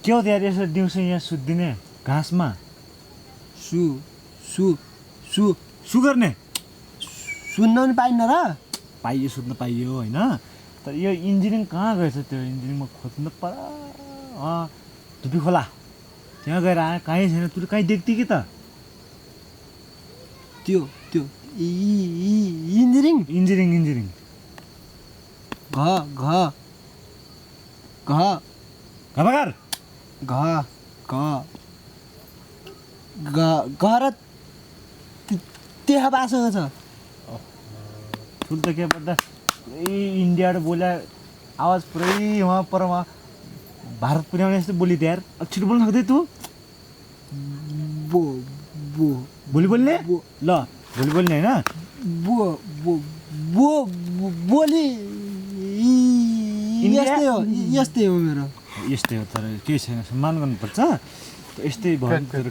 के हो त यार यसरी दिउँसो यहाँ सुत्दिने घाँसमा सु सु सु सु गर्ने सुन्न पनि पाइन्न र पाइयो सुत्न पाइयो होइन तर यो इन्जिनियरिङ कहाँ गएछ त्यो इन्जिनियरिङमा खोज्नु पर धुपी खोला त्यहाँ गएर आयो कहीँ छैन तँ कहीँ देख्थ्यो कि त त्यो त्यो इन्जिनियरिङ इन्जिनियरिङ घ घ घ घबगार घ घ घ घर त्यहाँबासँग छ ठुल त के पर्दा पुरै इन्डियाबाट बोल्या आवाज पुरै वहाँ पर वहाँ भारत पुर्याउने जस्तो बोली त्यहाँ अब छिटो बोल्न सक्दै तँ बो बो भोलि बोल्ने बो ल भोलि बोल्ने होइन बो बो बो बोली यस्तै हो यस्तै हो मेरो यस्तै हो तर केही छैन सम्मान गर्नुपर्छ यस्तै भयो